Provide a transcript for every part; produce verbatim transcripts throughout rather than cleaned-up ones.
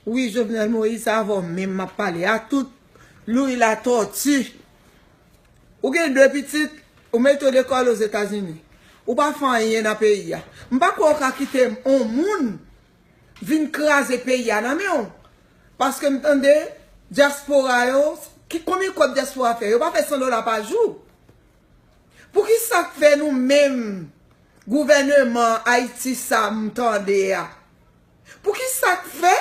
Wi, Jovenel Moïse, se avè w menm m ap pale a, tout Louis Latortue. Ou gen de pitit, ou mete yo lekòl Ozetazini. Ou pa fè anyen nan peyi a. M pa kwè w ka kite yon moun vin kraze peyi a nan men w. Paske m tande dyaspora yo, ki, konbyen kòb dyaspora fè? Yo pa fè san dola pa jou. Poukisa k fè nou menm gouvèneman Ayiti sa m tande a? Poukisa k fè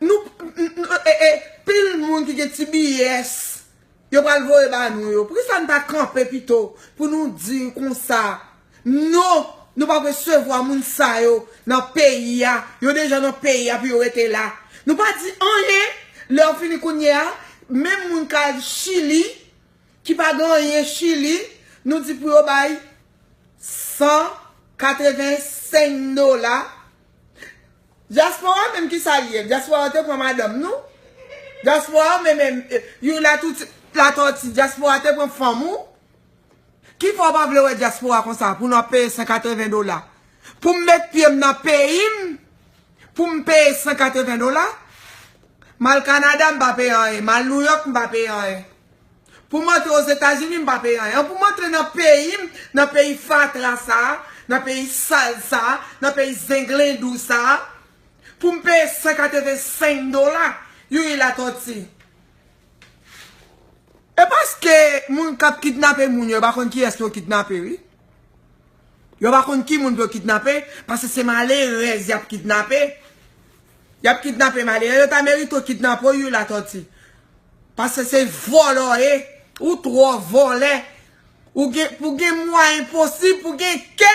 nou, n- n- e- e- pil moun ki gen T B S, yo pral voye ba nou yo? Poukisa n pa kanpe pito pou nou di konsa? Non, nou p ap resevwa moun sa yo nan peyi a. Yo deja nan peyi a pou yo rete la. Nou pa di anyen. Lè yo fini kounye a, menm moun k al Chili, ki pa gen anyen Chili, nou di pou yo bay san katrevensenk dola. Dyaspora menm ki sa l ye? Dyaspora te pran madanm nou? Dyaspora menm, menm, eh, Youri Latortue, Latortue, dyaspora te pran fanm ou? Ki fè w pa vle wè dyaspora konsa pou n ap peye san katreven dola? Pou m met pye m nan peyi m, pou m peye san katreven dola? M al Kanada, m pa peye anyen. M al New York, m pa peye anyen. Pou m antre Ozetazini, m pa peye anyen. Pou m antre nan peyi m, nan peyi fatra sa a, nan peyi sal sa a, nan peyi zenglendou sa a, pou m peye san katrevensenk dola, Youri Latortue. E paske moun k ap kidnape moun yo, yo pa konn kiyès yo kidnape, wi. Yo pa konn ki moun pou yo kidnape, paske se malerèz y ap kidnape. Y ap kidnape malerèz, yo ta merite w kidnape w, Youri Latortue. Paske se vòlè w ye, ou twò vòlè. Ou gen, pou gen mwayen posib, pou gen kè.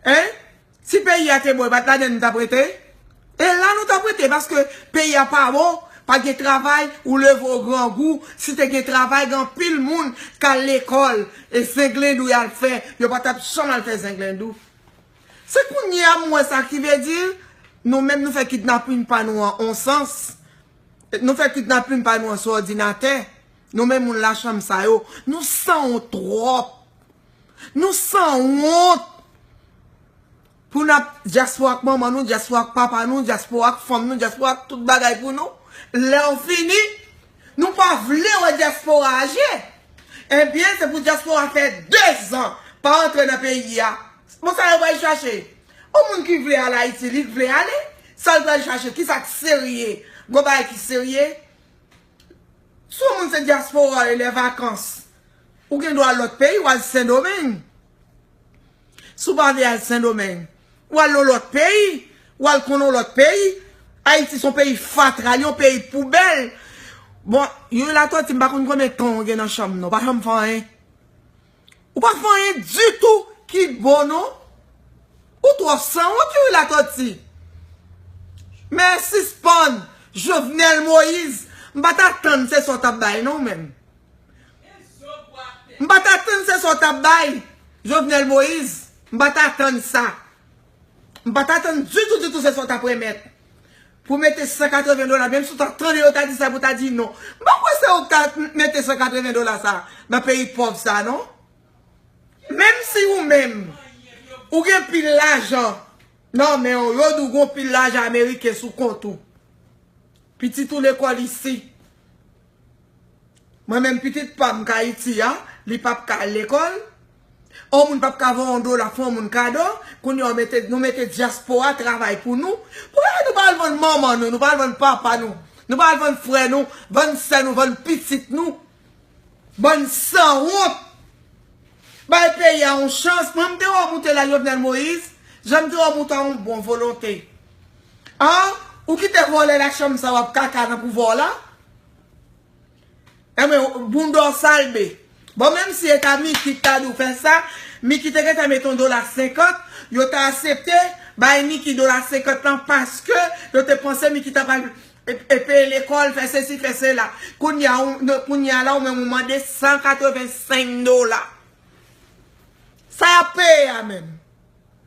Hein? Si peyi a te bon, e pa t ladan nou t ap rete? E la nou t ap rete, paske peyi a pa bon, pa gen travay, ou leve w grangou. Si te gen travay, gen anpil moun k al lekòl, e zenglendou y al fè, yo pa t ap janm al fè zenglendou. Se kounye a m wè sa ki vle di, nou menm nou fè kidnapin pa nou an on sans. Nou fè kidnapin pa nou an sou òdinatè. Nou menm moun lachanm sa yo, nou sanwont twòp. Nou sanwont. Pou n ap dyaspora ak manman nou, dyaspora ak papa nou, dyaspora ak fanm nou, dyaspora ak tout bagay pou nou. Lè w fini, nou pa vle wè dyaspora a je. Ebyen, se pou dyaspora fè dezan pa antre nan peyi a. Bon, sa yo pral chache? Yon moun ki vle al Ayiti, li vle ale. Sa l pral chache? Kisa k serye? Gon bagay ki serye? Si yon moun se dyaspora e lè vakans, ou gen dwa al lòt peyi, w al Sendomeng. Si w pa vle al Sendomeng, w al yon lòt peyi, w al konn yon lòt peyi. Ayiti se yon peyi fatra, li yon peyi poubèl. Bon, Youri Latortue, m pa konn konbyen tan w gen nan chanm nan, w pa janm fè anyen. Ou pa fè anyen ditou ki bon, non. Ou twò sanwont, Youri Latortue. Men sispann, Jovenel Moïse, m pa t atann se sa w t ap bay, non, menm. M pa t atann se sa w t ap bay, Jovenel Moïse. M pa t atann sa. M pa t atann ditou, ditou se sa w t ap remèt. Pou mete san katreven dola, menm si w ta tande yo ta di sa, pou w ta di non. M pa kwè se ou k ta mete san katreven dola sa nan peyi pòv sa, non. Menm si ou menm, ou gen pil lajan nan men w, yo di w gon pil lajan ameriken sou kont ou. Pitit ou lekòl isi. Mwen menm pitit pa m k Ayiti a, li p ap ka al lekòl. On moun p ap ka voye yon dola fè yon moun kado. Kounye a w mete, nou mete dyaspora travay pou nou. Poukisa nou pa al vann manman nou, nou pa al vann papa nou, nou pa al vann frè nou, vann sè nou, vann pitit nou? Bann sanwont! Bay peyi a yon chans. Mwen, m te wè w moute la, Jovenel Moïse, jan m te wè w moute a yon bon volonte. An? Ou kite vòlè lachanm sa w ap kaka nan pouvwa w la? Enben, bounda w salbe. Bon, menm si e ta Miki ki ta di w fè sa, Miki te gentan mete yon dola senkant, yo ta aksepte bay Miki dola senkant lan paske yo te panse Miki ta pral e, e peye lekòl, fè sesi, fè sela. Kounye a, ou, kounye a la, ou menm ou mande san katrevensenk dola. Sa y ap peye a menm?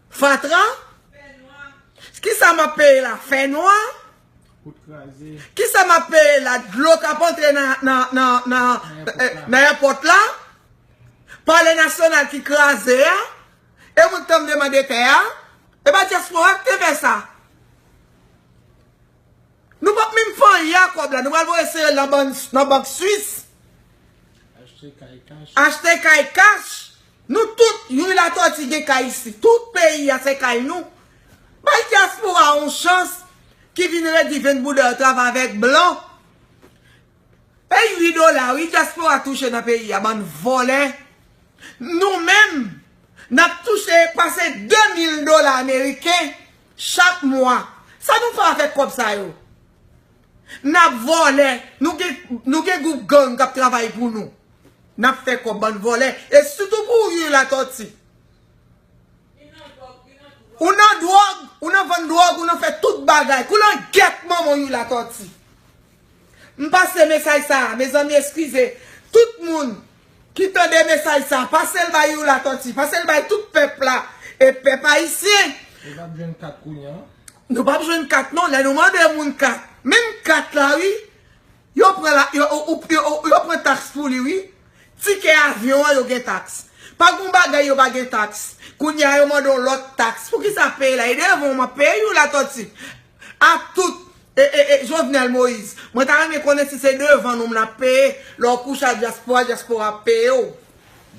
Fatra? Kisa m ap peye la? Fènwa? Kisa m ap peye la? Dlo k ap antre nan, nan, nan, nan, nan èpòt la? Palè Nasyonal ki kraze a? E moun k t ap demande tè a? E pa dyaspora k te fè sa? Kay a kòb la, nou pral voye sere l nan bank, nan bank Swis. Achte kay kach. Achte kay kach. Nou tout, Youri Latòti gen kay isi. Tout peyi a se kay nou. Bay dyaspora yon chans ki vin redi venn bouda yo travay avèk blan. E uit dola, wi, dyaspora touche nan peyi a, bann vòlè. Nou menm, n ap touche pase de mil dola ameriken chak mwa. Sa nou fè avèk kòb sa yo? N ap vòlè. Nou gen, nou gen gwoup gang k ap travay pou nou. N ap fè kòb, bann vòlè. E sitou pou Youri Latòti. Ou nan dwòg, ou nan vann dwòg, ou nan fè tout bagay. Kou langèt manman Youri Latòti. M pase mesaj sa a, mezanmi, eskize. Tout moun ki tande mesaj sa a, pase l bay Youri Latòti, pase l bay tout pèp la, e pèp ayisyen. Nou p ap jwenn kat kounye a. Nou p ap jwenn kat non, lè nou mande moun kat. Menm kat la, wi. Yo pran la, yo, yo, yo, yo, yo pran taks pou li, wi. Tikè avyon an, yo gen taks. Pa gon bagay yo pa gen taks. Kounye a, yo mande yon lòt taks. Poukisa peye la? E devan w m ap peye Youri Latòti. A tout, e, e, e, Jovenel Moïse. Mwen ta renmen konnen si se devan nou m ap peye. Lè w kouche a dyaspora, dyaspora ap peye w.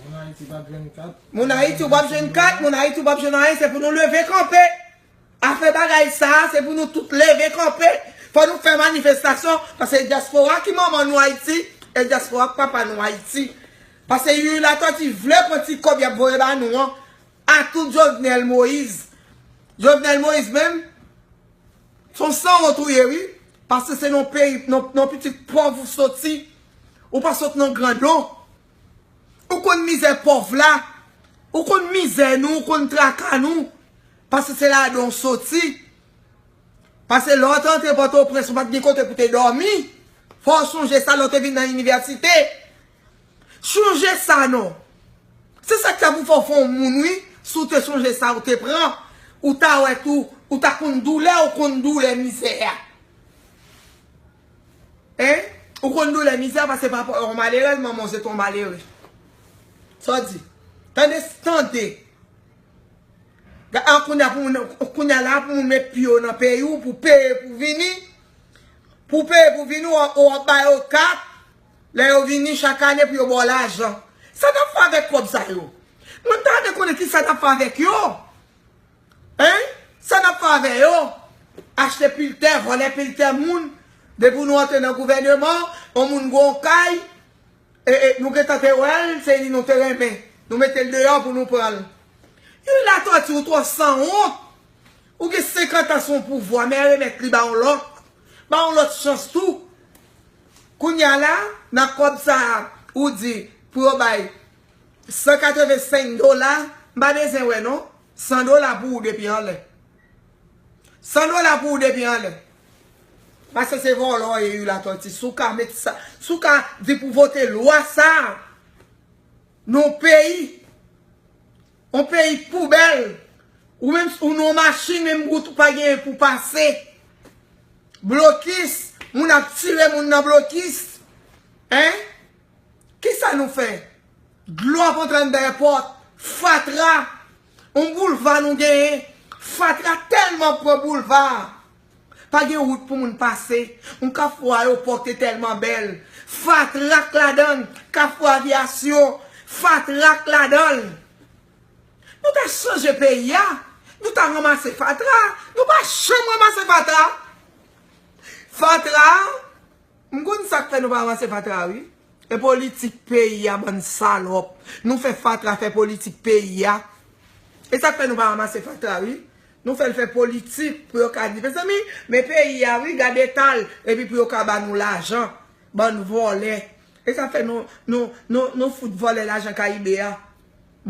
Moun Ayiti p ap jwenn kat. Moun Ayiti, w p ap jwenn kat. Moun Ayiti, w p ap jwenn anyen. Se pou nou leve kanpe. Afè bagay sa a, se pou nou tout leve kanpe. Fò nou fè manifestasyon, paske dyaspora ki manman nou Ayiti, e dyaspora k papa nou Ayiti. Paske Youri Latòti vle pran ti kòb y ap voye ba nou an, a tout Jovenel Moïse. Jovenel Moïse menm, se yon sanwont ou ye, wi. Paske se nan peyi, nan, nan pitit pòv ou soti. Ou pa sot nan grandon. Ou konn mizè pòv la. Ou konn mizè nou, ou konn traka nou. Paske se ladan w soti. Paske lè w te antre Pòtoprens, ou pa t gen kote pou te dòmi. Fò w sonje sa lè w te vin nan inivèsite. Sonje sa non. Se sa k fè pou fò w fè yon moun, wi. Si w te sonje sa ou te pran, ou ta wè tou, ou ta konn doulè, ou konn doulè mizè a. Hein? Ou konn doulè mizè a, paske papa w yon malerèz, manman w se t yon malere. Sa w di? Tande, tande. Ga-, an, kounye a pou moun, kounye a la pou moun met pye w nan peyi w, pou peye pou vini, pou peye pou vini, w, w ap ba yo kat, lè yo vini chak ane pou yo ba w lajan. Sa n ap fè avèk kòb sa yo? Mwen ta renmen konnen kisa n ap fè avèk yo. Hein? Sa n ap fè avè yo? Achte pil tè, vòlè pil tè moun. Depi nou antre nan gouvèneman, yon moun gen yon kay, e, e, nou gentan te wè l, se li nou te renmen. Nou mete l deyò pou nou pran l. Youri Latòti, ou twò sanwont. Ou gen senkant an sou yon pouvwa, men remèt li ba yon lòt. Ba yon lòt chans tou. Kounye a la, nan kòb sa a, ou di, pou yo bay san katrevensenk dola, m pa bezwen wè non. San dola pou ou depi anlè. San dola pou ou depi anlè. Paske se vòlò w ye, Youri Latòti. Si w ka met sa, si w ka di pou vote lwa sa a, nan yon peyi, yon peyi poubèl, ou menm, ou nan yon machin, menm wout ou pa genyen pou pase. Blokis, moun ap tire moun nan blokis. Hein? Kisa nou fè? Dlo ap antre anndan èpòt. Fatra. On boulva nou genyen. Fatra tèlman pran boulva. Pa gen wout pou moun pase. On kafou ayewopò ki te tèlman bèl. Fatra k ladan l. Kafou avyasyon. Fatra k ladan l. Nou ta chanje peyi a. Nou ta ranmase fatra. Nou pa janm ranmase fatra. Fatra. M konn sa k fè nou pa ranmase fatra, wi. E politik peyi a, bann salòp. Nou fè fatra fè politik peyi a. E sa k fè nou pa ranmase fatra, wi. Nou fè l fè politik pou yo ka di, mezanmi, men peyi a, wi, gade eta l. Epi pou yo ka ba nou lajan. Bann vòlè. E sa fè nou, nou, nou, nou fout vòlè lajan Kayibe a.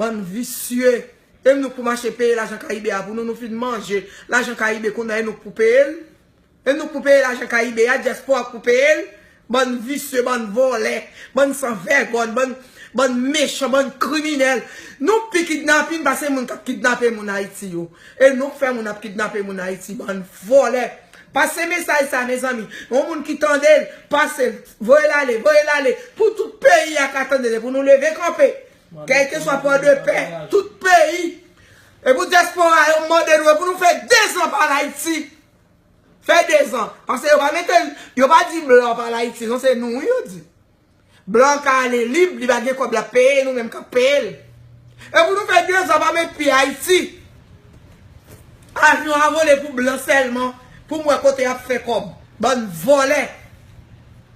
Bann visye. E nou k pou mache peye lajan Kayibe a pou nou, nou fin manje lajan Kayibe, kounye a e nou k pou peye l. E nou k pou peye lajan Kayibe a, dyaspora k pou peye l. Bann visye, bann vòlè, bann sanvègòn, bann, bann mechan, bann kriminèl. Nou pi kidnapin pase moun k ap kidnape moun Ayiti yo. E nou k fè moun ap kidnape moun Ayiti, bann vòlè. Pase mesaj sa, mezanmi. Yon moun ki tande l, pase l, voye l ale, voye l ale. Pou tout peyi a ka tande l, e pou nou leve kanpe. Kèlkeswa pò de pè, tout peyi. E pou dyaspora yo mande nou, e pou nou fè dezanpal Ayiti. Fè dezan. Paske yo pa mete l, yo pa di blan pa al Ayiti, non, se nou wi yo di. Blan ka ale lib, li pa gen kòb l ap peye, nou menm k ap peye l. E pou nou fè dezan pa met pye Ayiti. Avyon a vole pou blan sèlman, pou m wè kote y ap fè kòb. Bann vòlè,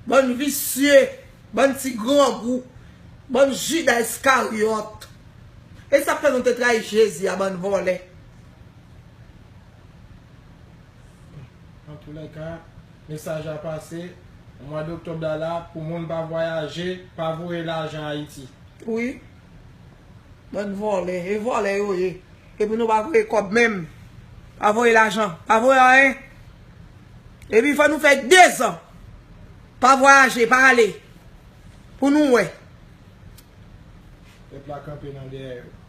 bann visye, bann ti grangou, bann Jida Iskaryòt. E sa k fè nou te trayi Jezi a, bann vòlè. Antoulèka, mesaj la pase. Mwa doktòb la la, pou moun pa vwayaje, pa voye lajan Ayiti. Wi. Bann vòlè. E vòlè yo ye. Epi nou pa voye kòb menm. Pa voye lajan. Pa voye anyen. Epi fò nou fè dezan. Pa vwayaje, pa ale. Pou nou wè. Pèp la kanpe nan dèyè yo.